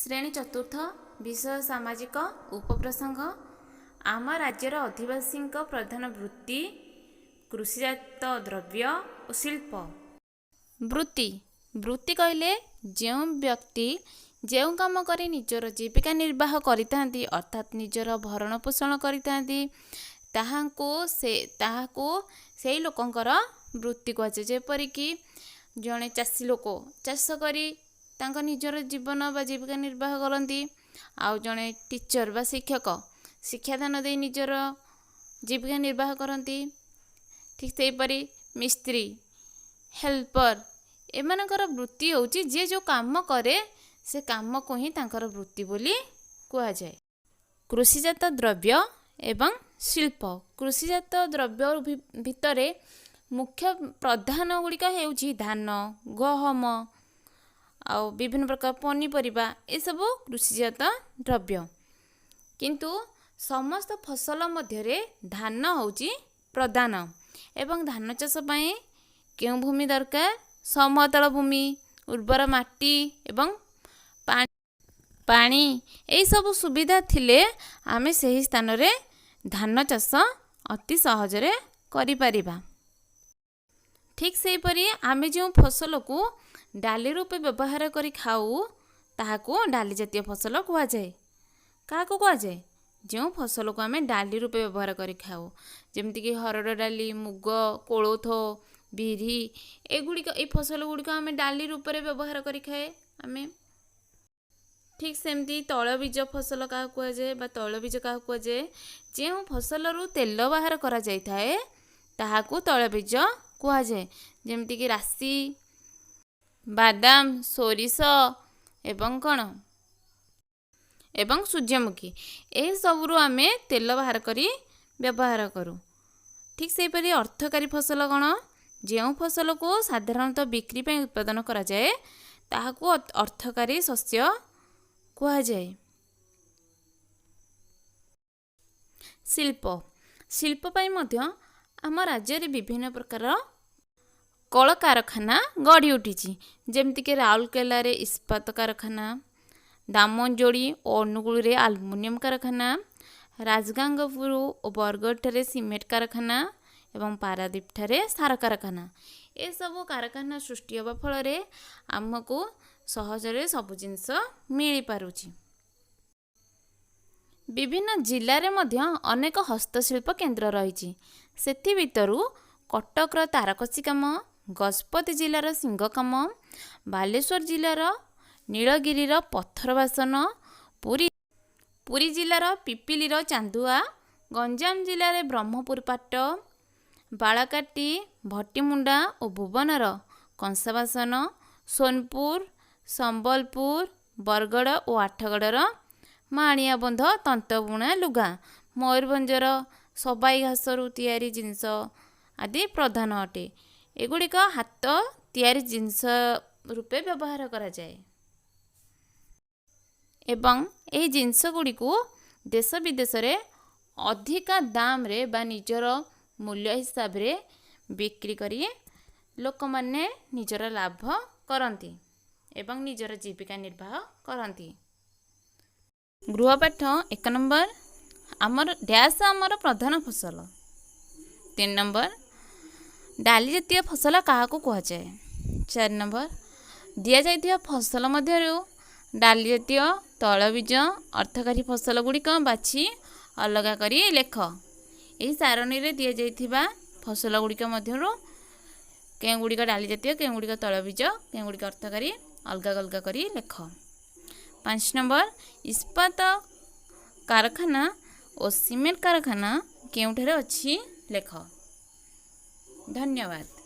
ଶ୍ରେଣୀ ଚତୁର୍ଥ, ବିଷୟ ସାମାଜିକ, ଉପପ୍ରସଙ୍ଗ ଆମ ରାଜ୍ୟର ଅଧିବାସୀଙ୍କ ପ୍ରଧାନ ବୃତ୍ତି, କୃଷିଜାତ ଦ୍ରବ୍ୟ ଓ ଶିଳ୍ପ। ବୃତ୍ତି। ବୃତ୍ତି କହିଲେ ଯେଉଁ ବ୍ୟକ୍ତି ଯେଉଁ କାମ କରି ନିଜର ଜୀବିକା ନିର୍ବାହ କରିଥାନ୍ତି, ଅର୍ଥାତ୍ ନିଜର ଭରଣ ପୋଷଣ କରିଥାନ୍ତି, ତାହାଙ୍କୁ ସେ ତାହାକୁ ସେଇ ଲୋକଙ୍କର ବୃତ୍ତି କୁହାଯାଏ। ଯେପରିକି ଜଣେ ଚାଷୀ ଲୋକ ଚାଷ କରି ତାଙ୍କ ନିଜର ଜୀବନ ବା ଜୀବିକା ନିର୍ବାହ କରନ୍ତି, ଆଉ ଜଣେ ଟିଚର୍ ବା ଶିକ୍ଷକ ଶିକ୍ଷାଦାନ ଦେଇ ନିଜର ଜୀବିକା ନିର୍ବାହ କରନ୍ତି। ଠିକ୍ ସେହିପରି ମିସ୍ତ୍ରୀ, ହେଲ୍ପର୍, ଏମାନଙ୍କର ବୃତ୍ତି ହେଉଛି ଯିଏ ଯେଉଁ କାମ କରେ, ସେ କାମକୁ ହିଁ ତାଙ୍କର ବୃତ୍ତି ବୋଲି କୁହାଯାଏ। କୃଷିଜାତ ଦ୍ରବ୍ୟ ଏବଂ ଶିଳ୍ପ। କୃଷିଜାତ ଦ୍ରବ୍ୟ ଭିତରେ ମୁଖ୍ୟ ପ୍ରଧାନ ଗୁଡ଼ିକ ହେଉଛି ଧାନ, ଗହମ ଆଉ ବିଭିନ୍ନ ପ୍ରକାର ପନିପରିବା। ଏସବୁ କୃଷିଜାତ ଦ୍ରବ୍ୟ। କିନ୍ତୁ ସମସ୍ତ ଫସଲ ମଧ୍ୟରେ ଧାନ ହେଉଛି ପ୍ରଧାନ ଏବଂ ଧାନ ଚାଷ ପାଇଁ କେଉଁ ଭୂମି ଦରକାର? ସମତଳ ଭୂମି, ଉର୍ବର ମାଟି ଏବଂ ପାଣି। ଏହିସବୁ ସୁବିଧା ଥିଲେ ଆମେ ସେହି ସ୍ଥାନରେ ଧାନ ଚାଷ ଅତି ସହଜରେ କରିପାରିବା। ଠିକ୍ ସେହିପରି ଆମେ ଯେଉଁ ଫସଲକୁ ଡାଲି ରୂପେ ବ୍ୟବହାର କରି ଖାଉ, ତାହାକୁ ଡାଲି ଜାତୀୟ ଫସଲ କୁହାଯାଏ। କାହାକୁ କୁହାଯାଏ? ଯେଉଁ ଫସଲକୁ ଆମେ ଡାଲି ରୂପେ ବ୍ୟବହାର କରି ଖାଉ, ଯେମିତିକି ହରଡ଼ ଡାଲି, ମୁଗ, କୋଳଥ, ବିରି, ଏଗୁଡ଼ିକ, ଏଇ ଫସଲ ଗୁଡ଼ିକ ଆମେ ଡାଲି ରୂପରେ ବ୍ୟବହାର କରି ଖାଏ ଆମେ। ଠିକ୍ ସେମିତି ତୈଳବୀଜ ଫସଲ କାହାକୁ କୁହାଯାଏ ବା ତୈଳବୀଜ କାହାକୁ କୁହାଯାଏ? ଯେଉଁ ଫସଲରୁ ତେଲ ବାହାର କରାଯାଇଥାଏ, ତାହାକୁ ତୈଳବୀଜ କୁହାଯାଏ। ଯେମିତିକି ରାଶି, ବାଦାମ, ସୋରିଷ ଏବଂ କ'ଣ ଏବଂ ସୂର୍ଯ୍ୟମୁଖୀ, ଏହିସବୁରୁ ଆମେ ତେଲ ବାହାର କରି ବ୍ୟବହାର କରୁ। ଠିକ୍ ସେହିପରି ଅର୍ଥକାରୀ ଫସଲ କ'ଣ? ଯେଉଁ ଫସଲକୁ ସାଧାରଣତଃ ବିକ୍ରି ପାଇଁ ଉତ୍ପାଦନ କରାଯାଏ, ତାହାକୁ ଅର୍ଥକାରୀ ଶସ୍ୟ କୁହାଯାଏ। ଶିଳ୍ପ। ଶିଳ୍ପ ପାଇଁ ମଧ୍ୟ ଆମ ରାଜ୍ୟରେ ବିଭିନ୍ନ ପ୍ରକାର କଳକାରଖାନା ଗଢ଼ି ଉଠିଛି। ଯେମିତିକି ରାଉରକେଲାରେ ଇସ୍ପାତ କାରଖାନା, ଦାମନଯୋଡ଼ି ଓ ଅନୁଗୁଳରେ ଆଲୁମିନିୟମ କାରଖାନା, ରାଜଗାଙ୍ଗପୁର ଓ ବରଗଡ଼ଠାରେ ସିମେଣ୍ଟ କାରଖାନା ଏବଂ ପାରାଦ୍ୱୀପଠାରେ ସାର କାରଖାନା। ଏସବୁ କାରଖାନା ସୃଷ୍ଟି ହେବା ଫଳରେ ଆମକୁ ସହଜରେ ସବୁ ଜିନିଷ ମିଳିପାରୁଛି। ବିଭିନ୍ନ ଜିଲ୍ଲାରେ ମଧ୍ୟ ଅନେକ ହସ୍ତଶିଳ୍ପ କେନ୍ଦ୍ର ରହିଛି। ସେଥିଭିତରୁ କଟକର ତାରକସି କାମ, ଗଜପତି ଜିଲ୍ଲାର ଶିଙ୍ଗ କାମ, ବାଲେଶ୍ୱର ଜିଲ୍ଲାର ନୀଳଗିରିର ପଥର ବାସନ, ପୁରୀ ଜିଲ୍ଲାର ପିପିଲିର ଚାନ୍ଦୁଆ, ଗଞ୍ଜାମ ଜିଲ୍ଲାରେ ବ୍ରହ୍ମପୁର ପାଟ, ବାଳକାଟି, ଭଟିମୁଣ୍ଡା ଓ ଭୁବନର କଂସା ବାସନ, ସୋନପୁର, ସମ୍ବଲପୁର, ବରଗଡ଼ ଓ ଆଠଗଡ଼ର ମାଣିଆବନ୍ଧ ତନ୍ତବୁଣା ଲୁଗା, ମୟୂରଭଞ୍ଜର ସବାଇ ଘାସରୁ ତିଆରି ଜିନିଷ ଆଦି ପ୍ରଧାନ ଅଟେ। ଏଗୁଡ଼ିକ ହାତ ତିଆରି ଜିନିଷ ରୂପେ ବ୍ୟବହାର କରାଯାଏ ଏବଂ ଏହି ଜିନିଷ ଗୁଡ଼ିକୁ ଦେଶ ବିଦେଶରେ ଅଧିକା ଦାମରେ ବା ନିଜର ମୂଲ୍ୟ ହିସାବରେ ବିକ୍ରି କରି ଲୋକମାନେ ନିଜର ଲାଭ କରନ୍ତି ଏବଂ ନିଜର ଜୀବିକା ନିର୍ବାହ କରନ୍ତି। ଗୃହପାଠ 1 ନମ୍ବର, ଆମର ଡ୍ୟାସ୍ ଆମର ପ୍ରଧାନ ଫସଲ। 3 ନମ୍ବର, ଡାଲି ଜାତୀୟ ଫସଲ କାହାକୁ କୁହାଯାଏ? 4 ନମ୍ବର, ଦିଆଯାଇଥିବା ଫସଲ ମଧ୍ୟରୁ ଡାଲି ଜାତୀୟ, ତୈଳବୀଜ, ଅର୍ଥକାରୀ ଫସଲ ଗୁଡ଼ିକ ବାଛି ଅଲଗା କରି ଲେଖ। ଏହି ସାରଣୀରେ ଦିଆଯାଇଥିବା ଫସଲ ଗୁଡ଼ିକ ମଧ୍ୟରୁ କେଉଁଗୁଡ଼ିକ ଡାଲି ଜାତୀୟ, କେଉଁଗୁଡ଼ିକ ତୈଳବୀଜ, କେଉଁଗୁଡ଼ିକ ଅର୍ଥକାରୀ, ଅଲଗା ଅଲଗା କରି ଲେଖ। 5 ନମ୍ବର, ଇସ୍ପାତ କାରଖାନା ଓ ସିମେଣ୍ଟ କାରଖାନା କେଉଁଠାରେ ଅଛି ଲେଖ। ଧନ୍ୟବାଦ।